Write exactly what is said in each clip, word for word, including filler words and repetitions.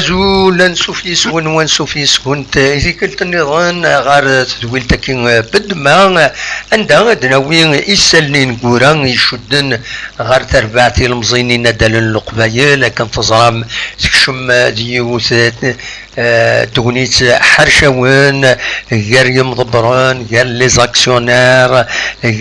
Azul, ansuf yes-wen, wansuf yes-kunt i tikkelt nniḍen ɣer tedwilt-agi n Bedma, anda ad d-nawi isallen ineggura icudden ɣer terbaɛt ilemẓiyen inadalen n Leqbayel. Akken teẓram, tekcem d yiwet, eh, tegnit ḥercawen gar yimḍebbren, gar les actionnaires,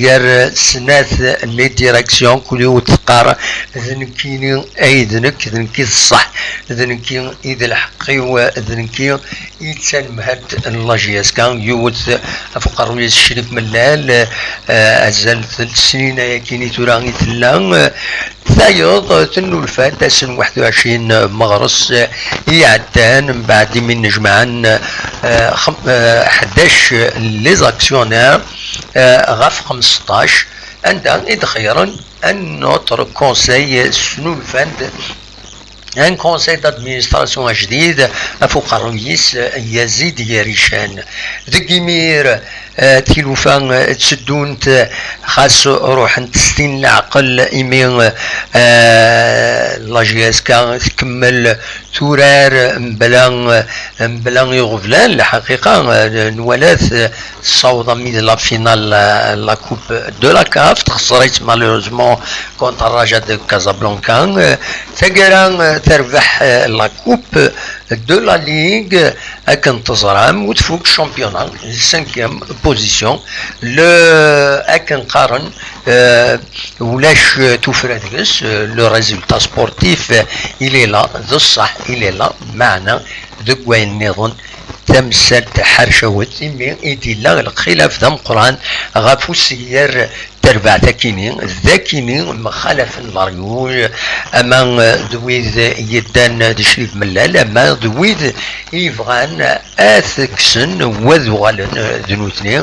gar snat les directions, kul yiwet teqqar: "D nekkini ay d nekk, d nekk i d ṣṣeḥ, d nekki i d lḥeqq-iw, d nekki i d tanemhalt n la J S K." Yiwet ɣef uqerruy-is Crif Mellal, eh, azal n snin ayakini tura i tella, eh, tayeḍ, eh, tennulfa-d ass n waḥed u ɛecrin meɣres, eh, iɛeddan, mbeɛd imi nnejmaɛen, eh, xem-, eh, ḥdac les actionnaires, eh, ɣef xmesṭac, anda i d-xeyyren un autre conseil, snulfan-d un conseil d'administration ajdid ɣef uqerruy-is, eh, Yazid Yarican. Deg imir, eh, tilufa, eh, tteddunt, eh, xas ruḥent s tin leɛqel, imi, eh, la J S K tkemmel turar mebla, mebla iɣeblan. Lḥaqiqa, eh, nwala-t, eh, tessaweḍ armi d la finale, eh, la Coupe de la CAF, texṣer-itt malheureusement contre Raja de Casablanca. Eh, taggara, eh, terbeḥ, eh, la Coupe de la Ligue, akken teẓram, u tfuk championnat, cinquième position. Le, akken qqaren, eh, ulac, eh, tuffra deg-s, eh, le résultat sportif, eh, il est là, d ṣṣeḥ, il est là, meɛna deg wayen nniḍen, tamsalt ḥercawet, imi i d-illa lxilaf d ameqqran ɣef useyyar terbaɛt akini, d akini mxalafen leryuj, ama, eh, d wid yeddan d Crif Mellal, ama d wid yebɣan ad t-kksen, wa ad uɣalen, eh, d nutni.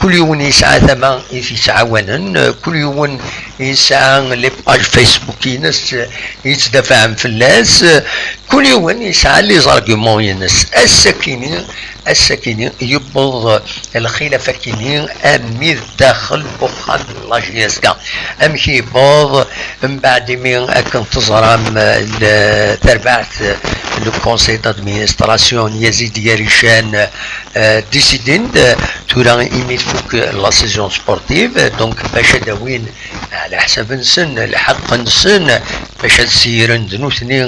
Kul yiwen yesɛa tama i t-yettɛawanen, kul yiwen yesɛa les pages Facebook-ines yettdafaɛen fell-as, kul yiwen yesɛa les arguments-ines. Ass-akini, ass-akini yewweḍ lxilaf akini armi d daxel n uxxam n la J S K. Amek yewweḍ? Mbeɛd imi, akken teẓram, le, terbaɛt, le conseil d'administration n Yazid Yarican, eh, décidin-d, eh, tura imi tfuk la saison sportive, eh, donc bac ad awin ɛla ḥsab-nsen, lḥeqq-nsen, bac ad seyren d nutni,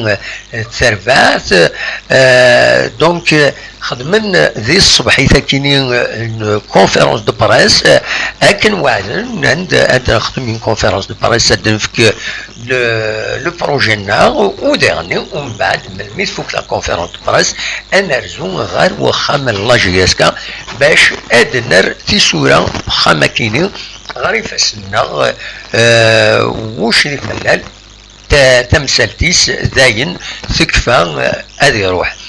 eh, tarbaɛt, eh, donc, eh, xedmen di tṣebḥit akini, eh, une conférence de presse, eh, akken weɛden, nnan-d ad nexdem une conférence de presse, ad nefk le, le projet-nneɣ, u daɣen, umbeɛd, melmi tfuk la conférence de presse, ad nerzu ɣer wexxam n la J S K bac ad nerr tisura n wexxam akini ɣer ifassen-nneɣ, eh, u Crif Mellal, ta-, tamsalt-is dayen tekfa, eh, ad iruḥ.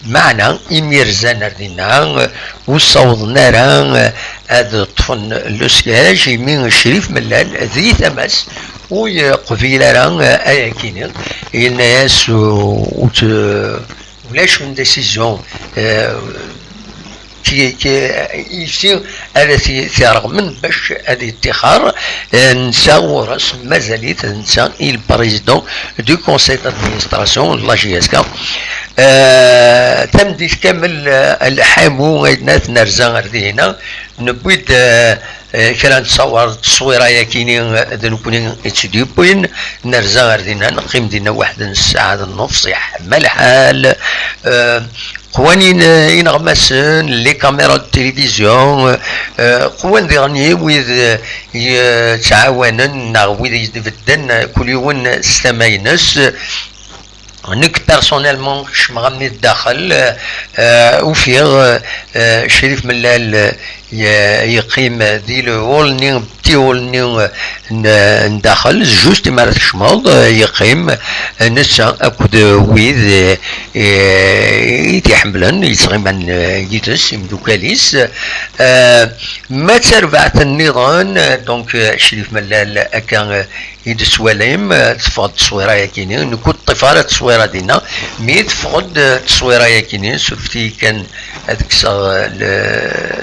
Meɛna, imi rzan ar dinna, eh, ur ssawḍen ara, eh, ad ṭṭfen le siège, imi Crif Mellal di tama-s ur yeqbil ara, eh, ayakini. Yenna-yas, eh, ur t-, ulac une décision, eh, ki, ki, yefsi ara ti-, t-ireɣmen bac ad yettixer, eh, netta ɣur-s mazal-it d netta i le président du conseil d'administration de la J S K. Eh, tameddit kamel, eh, lḥamu ayen ad nerza ar dihina, newwi-d, eh, eh, kra n ttṣawar, ttṣwira yakini, eh, d nekkni i tt-id-yewwin, nerza ar dinna, neqqim dinna waḥed n ssaɛa d nnefṣ, iḥma lḥal, eh, qwanin, eh, ineɣmasen, les caméras de télévision, eh, qwan diɣen wid, eh, yettɛawanen neɣ wid i d-bedden, eh, kul yiwen s tama-ines. Nekk, personnellement, kecmeɣ-am-d daxel, eh, ufiɣ, eh, Crif Mellal, eh, ye-, yeqqim di le hall-nni, petit hall-nni, eh, n, n daxel, juste imi ara tkecmeḍ, eh, yeqqim, eh, netta akked, eh, wid, eh, eh, i t-iḥemmlen, yettɣiman, eh, yid-s, imdukal-is. Eh, ma d tarbaɛt nniḍen, eh, donc, eh, Crif Mellal akka, eh, i d-tettwalim, eh, teffeɣ-d tteswira-yakini, nekk ur ṭṭifeɣ ara tteswira dinna, mi teffeɣ-d, eh, tteswira-yakini, surfet-iyi kan ad kkseɣ, eh, le,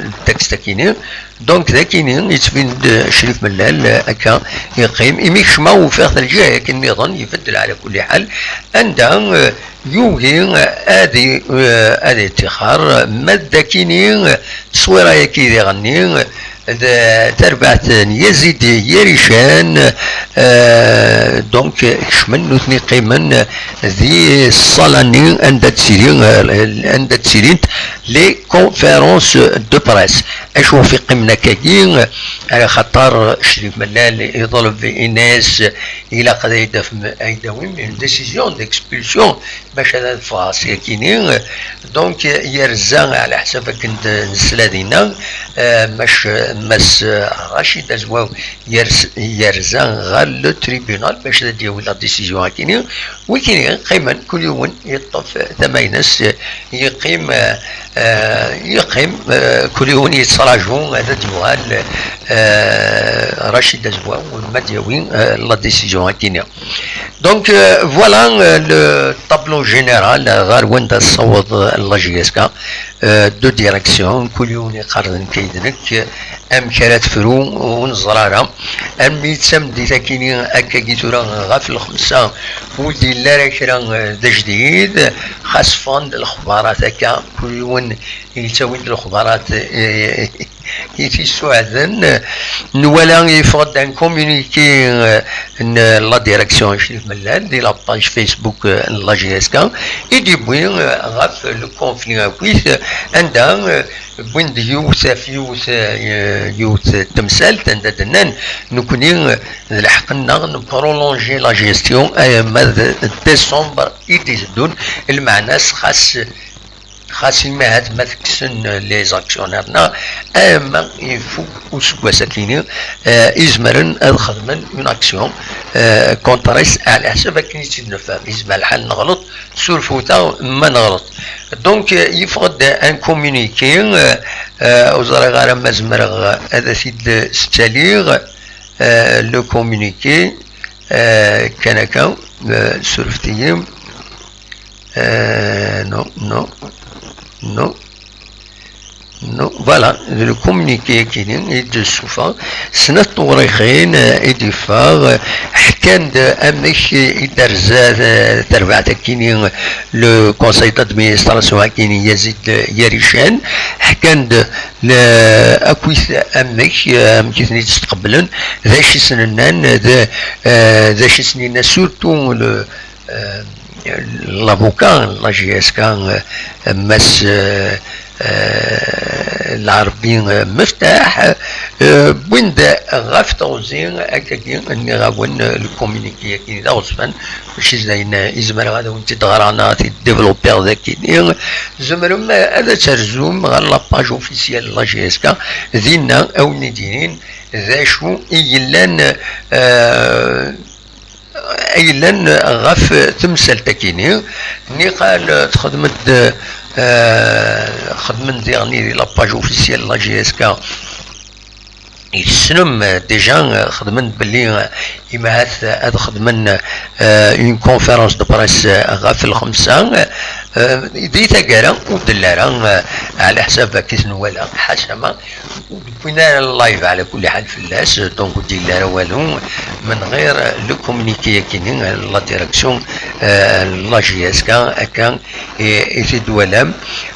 le texte-akini, Donc, d akini yettbin-d Crif Mellal, eh, akka yeqqim. Imi kecmeɣ, ufiɣ-t lǧiha akken nniḍen, ibeddel ɛla kulli ḥal. Anda, eh, yugi, eh, ad i-, eh, ad ittixer, ma d akini, eh, tteswira-yagi d iɣenni, eh, d tarbaɛt n Yazid Yarican, eh, donc, kecmen nutni, qqimen di ṣṣala-nni anda d-ttili, eh, anda d-ttilint les conférences de presse. Acu ɣef iqqimen akkagi? Ala xaṭer Crif Mellal iḍleb, ini-as ilaq ad ay-d-tafem, ay-d-tawim une décision d'expulsion, bac ad ffɣeɣ syagini. Donc, yerza, ɛla ḥsab akken d-, nesla dinna, eh, mac-, Mass Racid Azwaw yers-, yerza ɣer le tribunal bac ad d-yawi la décision akini. Wikini qqimen, kul yiwen yeṭṭef tama-ines, yeqqim, eh, eh, yeqqim, eh, kul yiwen yettraǧu ad d-yuɣal, eh, Racid Azwaw, ma d-yawi, eh, la décision akini. Donc, euh, voilà, euh, le tableau général, euh, ɣer wanda tessaweḍ, euh, la J S K, euh, de direction, kul yiwen iqarren kayed nekk, euh, amek ara tefru, ur neẓra ara. Armi d tameddit akini, akkagi tura ɣef lxemsa, ur d-yelli ara kra, euh, d ajdid, xas ffɣen-d lexbarat akka, kul yiwen yettawi-d lexbarat, euh, i t-issuɛden. Nwala yeffeɣ-d un communiqué, euh, n la direction Crif Mellal di la page Facebook, euh, n la J S K, i d-yewwi, euh, ɣef le conflit akkit, euh, anda, euh, wwin-d yiwet ɣef yiwet, euh, yiwet temsalt, anda d-nnan nekni, euh, d lḥeqq-nneɣ n prolonger la gestion, euh, ma d décembre i d-iteddun, lmeɛna-s xas xas imi ahat ma tekksen les actionnaires-nneɣ, ama ifuk useggas akini, eh, izemren ad xedmen une action, eh, contre-s, ɛla ḥsab akken i tt-id-nefhem. Izmer lḥal neɣleḍ, surfut-aɣ ma neɣleḍ. Donc, eh, yeffeɣ-d un communiqué, eh, eh, ur ẓriɣ ara ma zemreɣ ad t-id-ttaliɣ, eh, le communiqué, eh, kan akka, eh, surfet-iyi. Euh, non, non, non, non. Voilà, le communiqué akini i d-ssufeɣ, snat tewrixin, euh, i d-yeffeɣ, euh, ḥkan-d amek i d-terza, euh, terbaɛt akini, le conseil d'administration akini Yazid Yarican, ḥkan-d le, akkit amek, euh, amek i ten-id-stqeblen, d acu i sen-nnan, d, euh, d acu i sen-yenna, surtout le, euh, l'avocat n la J S K, euh, Mass, euh, euh, Lɛerbi, euh, Meftaḥ, euh, wwin-d ɣef teɣzi akkagi, nniɣ-awen, euh, le communiqué-agi d aɣezfan, mačči d ayen, euh, i zemreɣ ad awen-t-id-ɣreɣ neɣ ad t-id-développiɣ dagi. Tzemrem, euh, ad terzum ɣer la page officielle n la J S K, dinna a wen-id-yinin d acu i yellan, euh, ay yellan ɣef temsalt-agi-nni. Niqal, eh, txedmen-d, eh, xedmen diɣen di la page officielle n la J S K. Tessnem, eh, déjà, eh, xedmen belli, eh, imahat ad xedmen, eh, une conférence de presse, eh, ɣef lxemsa, eh, di taggara ur d-telli ara, eh, ɛla ḥsab akken i ten-nwala. Ḥaca ma ur d-wwin ara live ɛla kulli ḥal fell-as, donc ur d-yelli ara walu, من غير le communiqué-agi-nni, la direction, euh, la J S K, akka i, i t-id-twalam.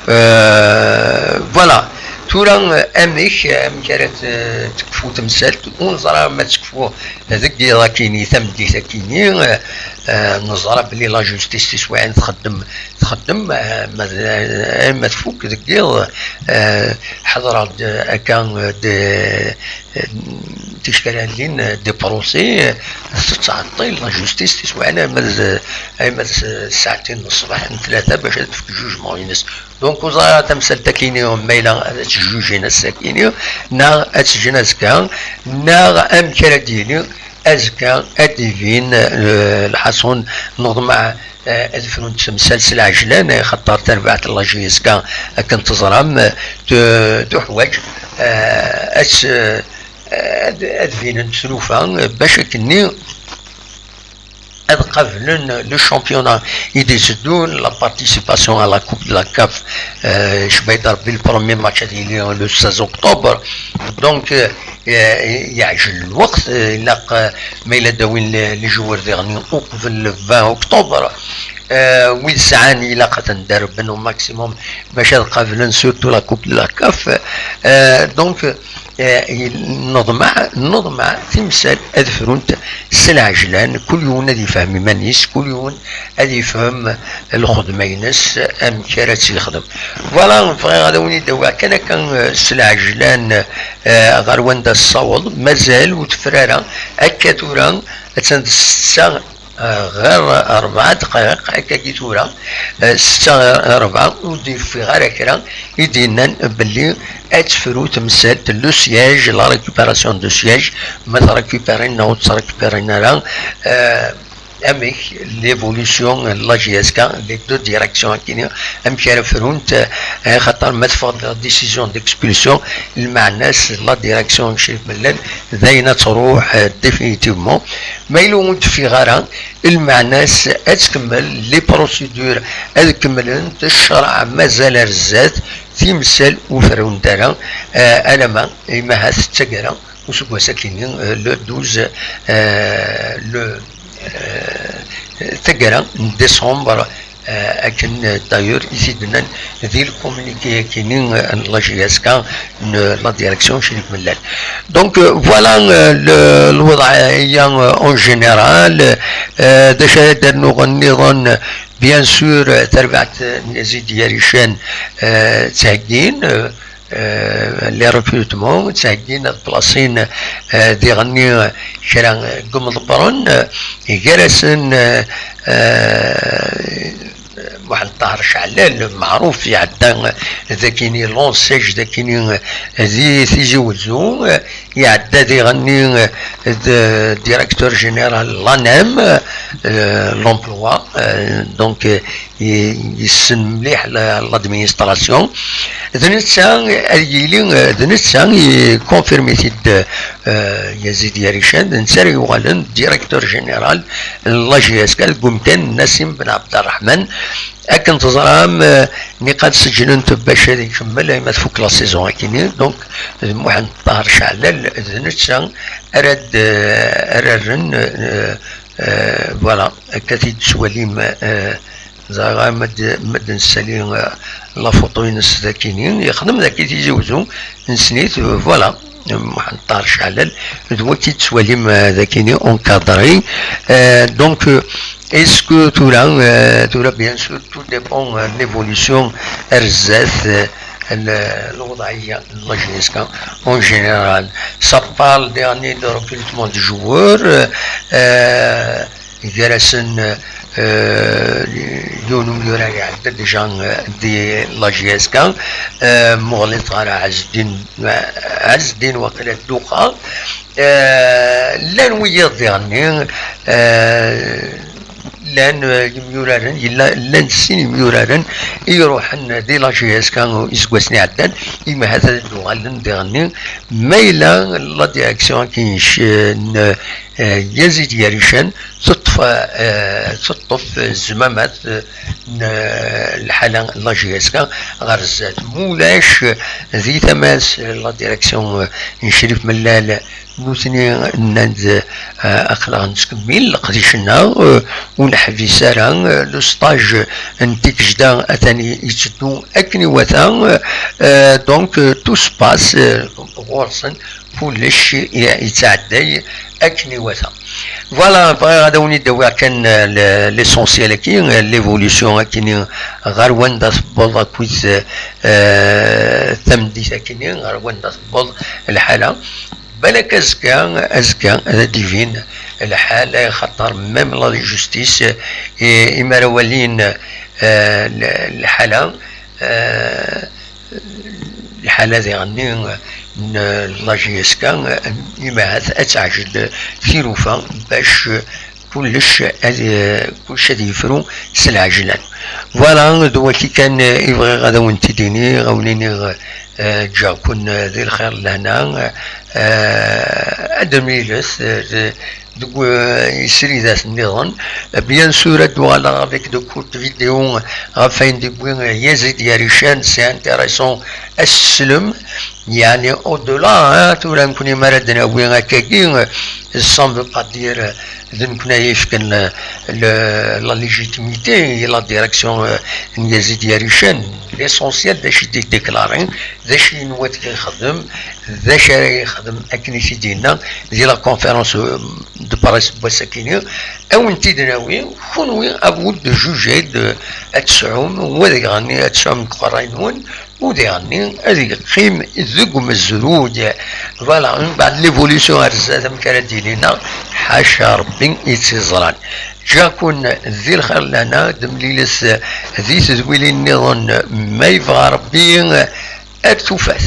Euh, voilà. Tura, euh, amek, amek ara t-, tekfu temsalt, ur neẓra ma tekfu deg yiḍ akini, tameddit akini, euh, euh, neẓra belli la justice tiswiɛin txeddem, txeddem, euh, ma, euh, ma tfuk deg yiḍ, euh, ḥeḍreɣ-d, euh, akka, euh, de, euh, tiskal allin, euh, des procès, euh, tettɛeṭṭil la justice tiswiɛin arma d, arma d ssaɛtin n ṣṣbeḥ n tlata bac ad tefk jugement-ines. Donc, ur ẓriɣ tamsalt akini, ma yella ad tt-jujin ass-akini, neɣ ad tt-ǧǧen azekka, neɣ amek ara d-yili azekka, ad d-ibin, eh, lḥaṣun, neḍmeɛ, eh, ad frunt temsal s lɛejlan, eh, xaṭer tarbaɛt n la J S K, akken teẓram, eh, tu-, tuḥwaǧ, eh, ad s-, eh, ad, ad binent tlufa, eh, bac akkenni ad qablen le championnat i d-iteddun, la participation à la Coupe de la CAF, euh, je vais dire le premier match ad yili le seize octobre. Donc, euh, yeɛjel lweqt, euh, ilaq, euh, ma yella d-awin les joueurs diɣen uqbel le vingt octobre. Euh, wid sɛan ilaq ad ten-derben au maximum bac ad qablen surtout la Coupe de la CAF. Euh, donc, euh, neḍmeɛ, neḍmeɛ timsal ad frunt s lɛejlan, kul yiwen ad yefhem iman-is, kul yiwen ad yefhem lxedma-ines, amek ara tt-yexdem. Voilà, bɣiɣ ad awen-id-awiɣ kan akka, euh, s lɛejlan, euh, ɣer wanda tessaweḍ, mazal ur tefri ara, akka tura, attan d ssetta, euh, ɣer rebɛa ddqayeq, akkagi tura, euh, ssetta ɣer rebɛa, ur d-yeffiɣ ara kra i d-yennan belli ad tefru temsalt, le siège, la récupération de siège, ma trécupérin neɣ ur trécupérin ara, euh, amek l'évolution n la J S K, les deux directions akini, amek ara frunt, euh, xaṭer ma teffeɣ-d la décision d'expulsion, lmeɛna-s la direction n Crif Mellal d ayen ad truḥ, euh, définitivement. Ma yella ur d-teffiɣ ara, lmeɛna-s ad tkemmel les procédures, ad kemmlent ccreɛ mazal ar zdat, timsal ur frunt ara, euh, alamma imahat d taggara useggas akini, euh, le douze, euh, le, euh, taggara n décembre, euh, akken, euh, d'ailleurs i t-id-nnan di le communiqué akini, euh, n la J S K, n la direction Crif Mellal. Donc, euh, voilà, euh, le, lewḍeɛ-ya, euh, en général, euh, d acu ara d-rnuɣ nniḍen, bien sûr, euh, tarbaɛt n Yazid Yarican, euh, ttheggin, euh, euh, les recrutements, ttheggin ad placin, euh, diɣenni, euh, kra, euh, n yimḍebbren, euh, gar-asen, euh, euh, Muḥend Ṭaher Ceɛlal, meɛruf, iɛedda, euh, dakini l'enseigne, dakini, euh, di Tizi Wezzu, euh, iɛedda diɣenni, euh, d directeur général l'ANEM, euh, l'emploi, euh, donc, euh, i-, yessen mliḥ la, l'administration. D netta ad yili, d netta i confirmit-id, euh, Yazid Yarican, d netta ara yuɣalen directeur général n la J S K deg umkan n Nassim Ben Abderrahman. Akken teẓram, euh, niqal seǧǧlen-t bac ad ikemmel ayma tfuk la saison akini. Donc, d Muḥend Ṭaher Ceɛlal, d netta ara d-, ara rren, euh, Euh, voilà, akka t-id-tettwalim, euh, dɣa ma d-, ma d-nessali, euh, la photo-ines dakini, yexdem daki Tizi Wezzu, nessen-it, euh, voilà, Muḥend Ṭaher Ceɛlal, d waki tettwalim, euh, dakini encadré. Euh, donc, euh, est-ce que tura, euh, tura, bien sûr, tout dépend, euh, de l'évolution ar zdat, euh, le, lewḍeɛ-ya n la J S K en général. Ça parle dernier de recrutement de joueurs, euh, euh, gar-asen, euh, yiwen umyurar iɛedda déjà, euh, di la J S K, euh, Muɣlit ɣer Ɛezdin, Ɛezdin waqila Dduqa. Euh, llan wiyaḍ diɣenni, euh, llan, euh, yimyuraren, yella, llan sin imyuraren i iruḥen di la J S K iseggasen iɛeddan, imi ahat ad d-uɣalen diɣenni, ma yella la direction akin n, euh, Yazid Yarican teṭṭef, euh, teṭṭef zzmamat, euh, n, euh, lḥala n la J S K ɣer zdat. Mulac, euh, di tama-s, euh, la direction, euh, n Crif Mellal, nutni nnan-d, euh, aql-aɣ nettkemmil leqdic-nneɣ, euh, ur neḥbis ara, euh, le stage n Tikejda atan i-, yetteddu akken iwata, euh, donc, euh, tout se passe, euh, ɣur-sen kullec i-, yettɛedday akken iwata. Voilà, bɣiɣ ad awen-id-awiɣ kan, euh, le-, l'essentiel-agi, euh, l'évolution akini ɣer wanda tewweḍ akkit, euh, tameddit akini ɣer wanda tewweḍ lḥala. Balak azekka, azekka ad d-ibin lḥal, axaṭer même la justice, i-, imi ara walin, euh, l-, lḥala, euh, lḥala diɣenni n la J S K, imahat ad teɛjel tilufa bac kullec ad, kullec ad yefru s lɛejlan. Voilà, d waki kan i bɣiɣ ad awen-t-id-iniɣ, ad awen-iniɣ, euh, ǧǧiɣ-ken, euh, di lxir d lehna, euh, ad d-mlilet, euh, d-, deg yisridat nniḍen. Bien sûr, ad d-uɣaleɣ avec de courtes vidéos ɣef wayen d-yewwi Yazid Yarican, c'est intéressant, ad s-teslem. Yeɛni, au-delà, hein, tura nekni mi ara d-nawi akkagi, ça ne veut pas dire d nekni ay yefken la légitimité i la direction n Yazid Yarican. L'essentiel d acu i d-yeddeklaren, d acu yenwa ad yexdem, d acu ara yexdem, akken i t-id-yenna di la conférence de presse n wass-akini. Ad wen-t-id-nawi, kunwi à vous de juger, ad tesɛum, wa diɣenni ad tesɛum deg uqerray-nwen, u diɣenni ad yeqqim deg umezruy. Voilà, mbeɛd l'évolution ar zdat amek ara d-yili neɣ ḥaca Rebbi i tt-iẓran. Ǧǧiɣ-ken di lxir lana, d-mlilet di tedwilin nniḍen ma yebɣa Rebbi. Ar tufat.